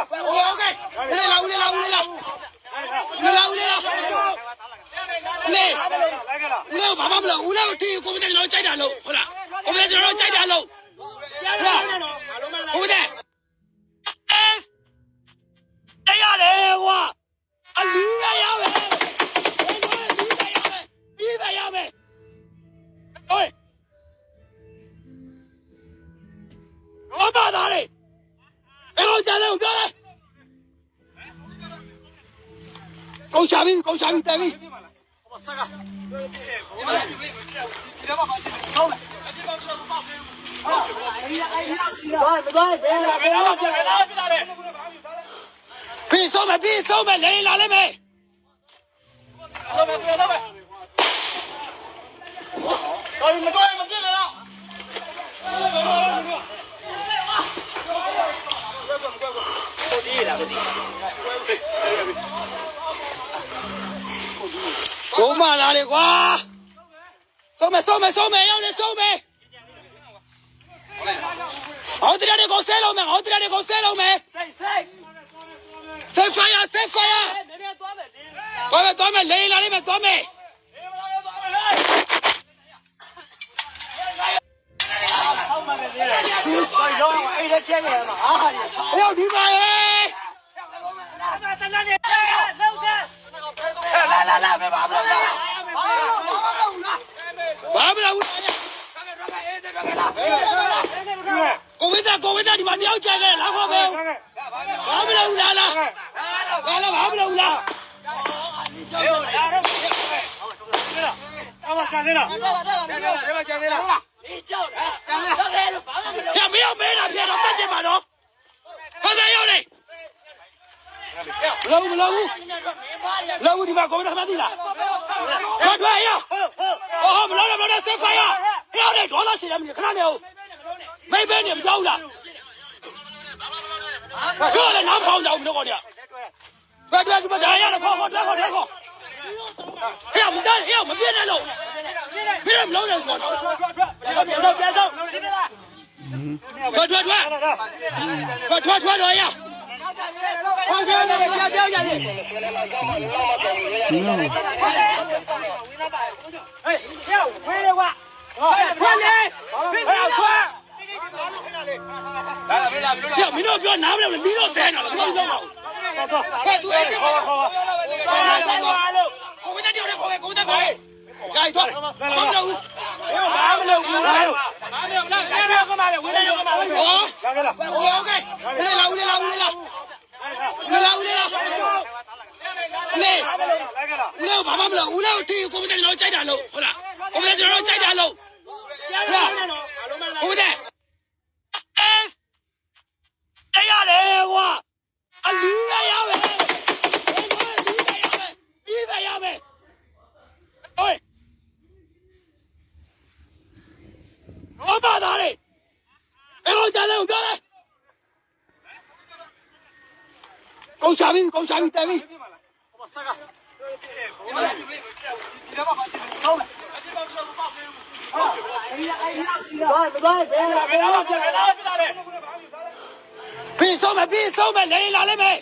လၢလၢလၢလၢလၢလၢ လၢလၢလၢလၢ လၢ လၢ ပှၤဘၣ်မနုၤလၢ အိၣ်လၢပထံ ကိးပတဲ ကျွန်တော်တို့ ကြိုက်တာလုပ် ဟုတ်လား ကိးပတဲ ကျွန်တော်တို့ ကြိုက်တာလုပ် ဟုတ်လား ကိးပတဲ အဲ အဲ ရလဲကွာ အလူရရမယ် လူရရမယ် လူရရမယ် ဟေး ဘာမှသာလေ အဲ ဟောကြားလို့ ပြောတယ် ကုန်ချပြီ ကုန်ချပြီ တန်ပြီ ပြီးဆုံးမယ် ပြီးဆုံးမယ် လဲလာလိမ့်မယ် ကိုမလာလေကွာ ဆုံးမယ် ဆုံးမယ် ဆုံးမယ် ရောက်လေ ဆုံးမယ် ဟောတရားတွေကို ဆဲလို့မယ် ဟောတရားတွေကို ဆဲလို့မယ် Set fire, set fire. သွားမယ် သွားမယ် လေယာဉ်လာလိမ့်မယ် သွားမယ် ရောက်ဒီမှာလေ လာ လာ လာ မင်း ဘာမလုပ်လဲ ဘာမလုပ်လဲ ကိုဝိသ ကိုဝိသ ဒီမှာ တယောက်ကျန်ခဲ့တယ် လာခေါ်မယ် ဘာမလုပ်ဘူးလား လာ လာ လာ ဘာမလုပ်ဘူးလား ဟဲ့ မင်းအောင်မင်းတာ ပြန်တော့ တတ်တယ်မှာနော် ဟုတ်တယ် ရောက်နေ မလုပ်ဘူး မလုပ်ဘူး မလုပ်ဘူး ဒီမှာ ကိုယ်မတခါသိလား ထွက်ထွက် ရ ဟော မလုပ်နဲ့ မလုပ်နဲ့ set fire ရောက်နေ ဒေါသရှိတယ် မင်း ခဏနေဦး မင်း မင်းနေ မပြောဘူးလား ပြောတယ် နားမထောင်ကြဘူး မင်းတို့ကောင်တွေက ထွက်ထွက် ဒီမှာ ဒါရရတယ် ခေါ် ခေါ် ထွက် ခေါ် ထွက် ခေါ် ဟဲ့ မတန်း ဟဲ့ မပြင်းနဲ့လို့ မင်းတို့ မလုပ်နဲ့ ဒီကောင်တွေ ပြန်ဆုတ် ပြန်ဆုတ် ထွက် ထွက် ထွက် ထွက် ထွက် ထွက်တော့ရ မင်းတို့ပြောနားမလည်ဘူး လီတော့ဆဲနော် မင်းတို့ပြောပါဦး ဟဲ့ သူအဲ့ဒီ ကိုဝိသတယောက်တည်းခေါ်ပဲ ကိုဝိသခေါ်ပဲ ယာယီသွား ဘာမှမလုပ်ဘူး ဘာမှမလုပ်ဘူး ဘာမှမလုပ်ဘူး ဟော โอเค โอเค โอเค ဦးလေးလာ ဦးလေးလာ ဦးလေးလာ ဦးလေးလာ ဦးလေးလာ ဦးလေး ဦးလေး ဘာမှမလုပ်ဘူး ဦးလေးကိုထီကိုမတဲ့ ကျွန်တော်တို့ကြိုက်တာလုပ် ဟုတ်လား ကိုမတဲ့ ကျွန်တော်တို့ကြိုက်တာလုပ် ဟုတ်လား ကိုမတဲ့ အဲ အဲ ရလဲကွာ အလူရရမယ် အလူရရမယ် အလူရရမယ် ဟေး ဘာမှသာလေ အဲ ဟောကြားလို့ ပြောတယ် ကုန်ချပြီ ကုန်ချပြီ တန်ပြီ ပြီးဆုံးမယ် ပြီးဆုံးမယ် လေယာဉ်လာလိမ့်မယ်